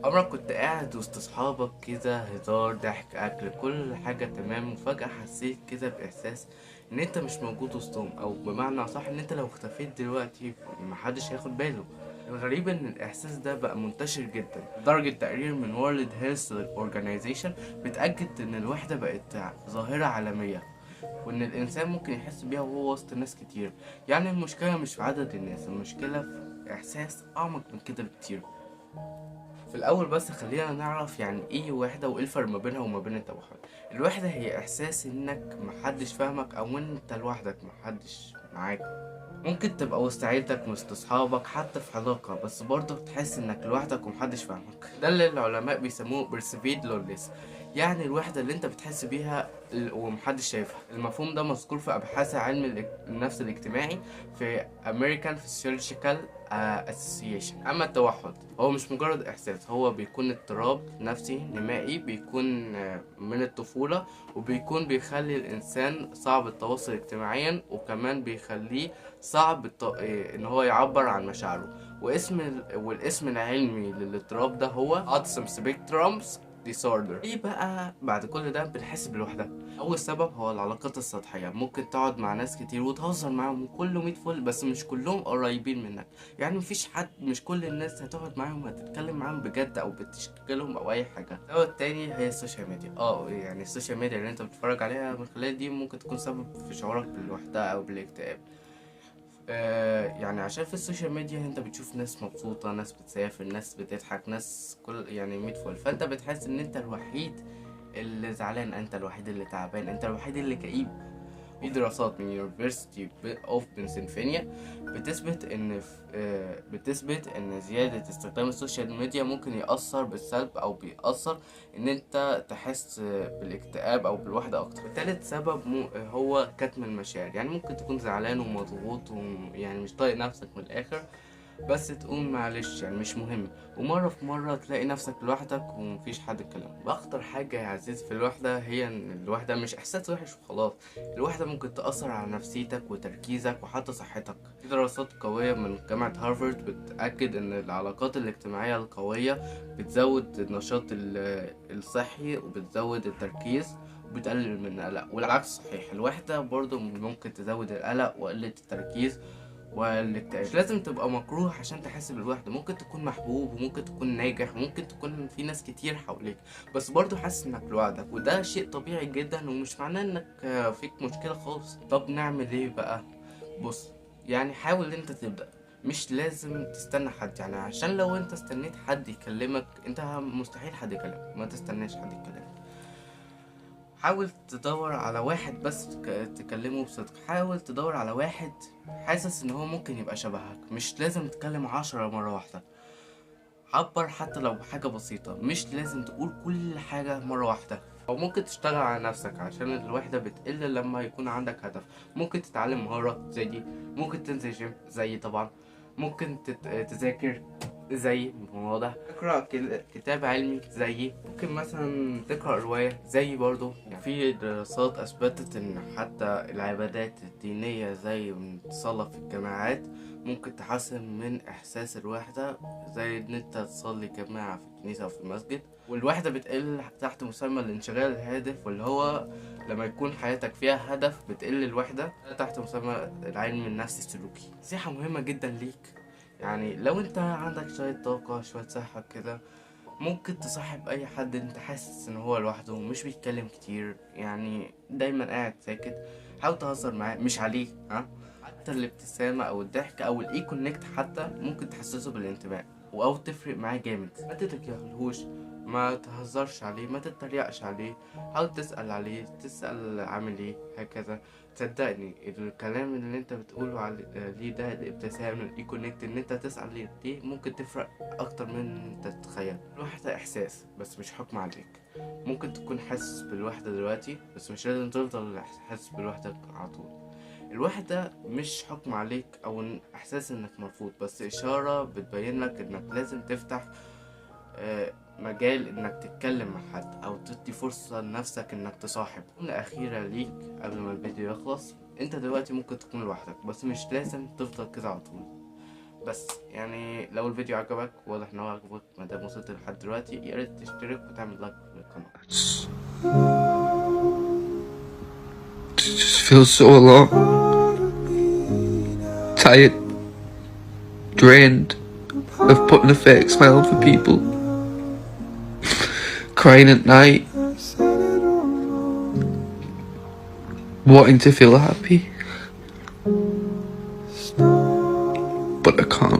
عمرك كنت قاعد وسط اصحابك كده، هزار ضحك اكل كل حاجة تمام، وفجأة حسيت كده باحساس ان انت مش موجود وسطهم، او بمعنى صح ان انت لو اختفيت دلوقتي محدش هياخد باله. الغريب ان الاحساس ده بقى منتشر جدا، لدرجة تقرير من World Health Organization بتأكد ان الوحدة بقت ظاهرة عالمية، وان الانسان ممكن يحس بيها وهو وسط ناس كتير. يعني المشكلة مش في عدد الناس، المشكلة في احساس اعمق من كده بكتير. في الاول بس خلينا نعرف يعني ايه وحدة وايه الفرق ما بينها وما بين التوحد. الوحدة هي احساس انك محدش فاهمك، او انت لوحدك محدش معاك. ممكن تبقى وسط عيلتك وسط اصحابك حتى في علاقة، بس برضه بتحس انك لوحدك ومحدش فاهمك. ده اللي العلماء بيسموه perceived loneliness، يعني الوحدة اللي انت بتحس بيها ومحدش شايفها. المفهوم ده مذكور في ابحاث علم النفس الاجتماعي في American Psychological Association. اما التوحد هو مش مجرد احساس، هو بيكون اضطراب نفسي نمائي، بيكون من الطفولة، وبيكون بيخلي الانسان صعب التواصل اجتماعيا، وكمان بيخليه صعب ان هو يعبر عن مشاعره. والاسم العلمي للاضطراب ده هو Autism Spectrum Disorder. ليه بقى بعد كل ده بنحس بالوحدة؟ أول سبب هو العلاقات السطحية. ممكن تقعد مع ناس كتير وتهزر معاهم وكله 100 فل، بس مش كلهم قريبين منك. يعني مفيش حد، مش كل الناس هتقعد معاهم هتتكلم معاهم بجد أو بتشكلهم أو أي حاجة. السبب التاني هي ال social media. يعني ال social media اللي أنت بتتفرج عليها من خلال دي ممكن تكون سبب في شعورك بالوحدة أو بالاكتئاب. يعني عشان في ال social media انت بتشوف ناس مبسوطة، ناس بتسافر، ناس بتضحك، ناس كل يعني 100 فل، فانت بتحس ان انت الوحيد اللي زعلان، انت الوحيد اللي تعبان، انت الوحيد اللي كئيب. في دراسات من University of Pennsylvania بتثبت ان زيادة استخدام ال social media ممكن يأثر بالسلب، او بيأثر ان انت تحس بالاكتئاب او بالوحدة اكتر. ثالث سبب هو كتم المشاعر. يعني ممكن تكون زعلان ومضغوط ويعني مش طايق نفسك من الاخر، بس تقول معلش يعني مش مهم، ومرة في مرة تلاقي نفسك لوحدك ومفيش حد يتكلم. واخطر حاجة يا عزيز في الوحدة هي ان الوحدة مش احساس وحش وخلاص، الوحدة ممكن تأثر على نفسيتك وتركيزك وحتى صحتك. في دراسات قوية من جامعة هارفارد بتأكد ان العلاقات الاجتماعية القوية بتزود النشاط الصحي وبتزود التركيز وبتقلل من القلق، والعكس صحيح. الوحدة برضو ممكن تزود القلق وقلة التركيز والاكتئاب. مش لازم تبقى مكروه عشان تحس بالوحدة، ممكن تكون محبوب وممكن تكون ناجح وممكن تكون في ناس كتير حواليك، بس برضو حاسس انك لوحدك، وده شيء طبيعي جدا ومش معناه انك فيك مشكلة خالص. طب نعمل ايه بقى؟ بص، يعني حاول انت تبدأ، مش لازم تستنى حد. يعني عشان لو انت استنيت حد يكلمك انت مستحيل حد يكلمك، ما تستناش حد يكلمك. حاول تدور على واحد بس تكلمه بصدق، حاول تدور على واحد حاسس ان هو ممكن يبقى شبهك، مش لازم تتكلم 10 مرة واحدة. عبر حتى لو بحاجة بسيطة، مش لازم تقول كل حاجة مرة واحدة. او ممكن تشتغل على نفسك، عشان الوحدة بتقل لما يكون عندك هدف. ممكن تتعلم مهارة زي دي، ممكن تنزل جيم زي طبعا، ممكن تذاكر زي ما واضح، تقرأ كتاب علمي زيي، ممكن مثلا تقرأ رواية زيي برضو. يعني في دراسات أثبتت إن حتى العبادات الدينية زي الصلاة في الجماعات ممكن تحسن من إحساس الوحدة، زي إن أنت تصلي جماعة في الكنيسة أو في المسجد. والوحدة بتقل تحت مسمى الانشغال الهادف، واللي هو لما يكون حياتك فيها هدف بتقل الوحدة، تحت مسمى العلم النفسي السلوكي. نصيحة مهمة جدا ليك، يعني لو انت عندك شوية طاقة شوية صحة كده، ممكن تصاحب اي حد انت حاسس ان هو لوحده ومش بيتكلم كتير، يعني دايما قاعد ساكت. حاول تهزر معاه، مش عليه، ها، حتى الابتسامة او الضحك او ال eye contact حتى ممكن تحسسه بالانتماء او تفرق معاه جامد. ما تتجاهلهوش، ما تهزرش عليه، ما تتريقش عليه، حاول تسأل عليه، تسأل عامل ايه هكذا. صدقني الكلام اللي انت بتقوله عليه ده، الابتسامة، ال eye contact، ان انت تسأل عليه دي ممكن تفرق اكتر من انت تتخيل. الوحدة احساس بس مش حكم عليك. ممكن تكون حاسس بالوحدة دلوقتي، بس مش لازم تفضل حاسس بالوحدة على طول. الوحدة مش حكم عليك او احساس انك مرفوض، بس اشارة بتبين لك انك لازم تفتح مجال انك تتكلم مع حد، او تدي فرصة لنفسك انك تصاحب. جملة اخيرة ليك قبل ما الفيديو يخلص، انت دلوقتي ممكن تكون لوحدك، بس مش لازم تفضل كده على طول. بس يعني لو الفيديو عجبك، واضح ان هو عجبك ما دام وصلت لحد دلوقتي، يا ريت تشترك وتعمل لايك للقناة. Just feel so alone. Tired. Drained. Of putting a fake smile for people. Crying at night. Wanting to feel happy. But I can't.